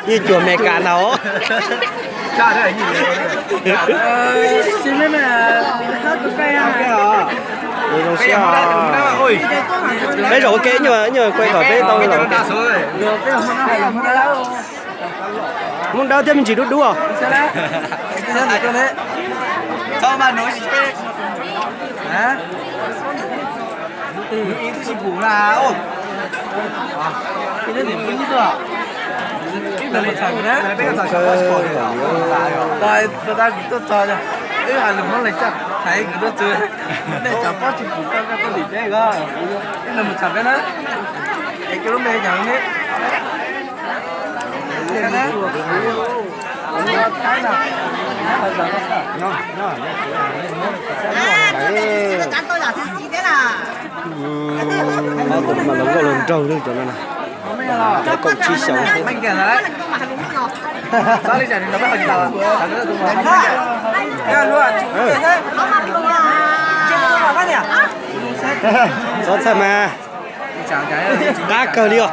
Yeej cuag Meskas ntag. Zoo siab. Peb zaum ua ke, nyuag kuaj kom peb tau lawm. Hmoob Dawb thiab me ntsis dub dub os. Ob tug no mas los nkauj los nraug li cov no na. Cov kaum tsib xyoos xwb. Txhob txhawj mas, qab kawg li os.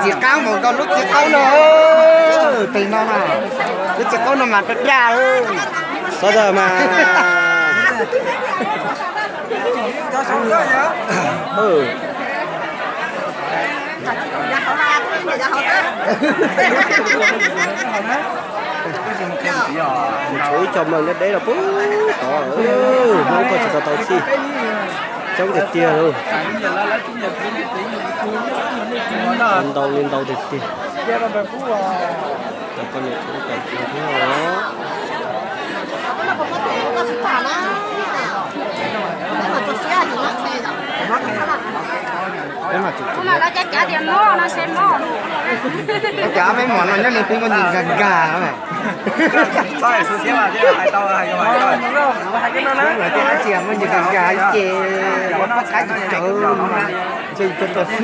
Txiv qaub mas nkaus lub txiv qaub no, tes no na, lub txiv qaub no mas daj daj. Txhob txhawj mas. Tshuav ib co mloog deb deb los puag tod, Hmoob koj tsis tau tau txij, coob tiag tiag lauj. Ntau li ntau tiag tiag. Cov poj niam tshuav ib co thiab os. Cov me mom no nyob li peb muaj ntsis nkag nkag. Lawv tej dab tsi muaj ntsis nkag nkag ces ua poj qaib tsis tsawv, ntshe yuav tau siab.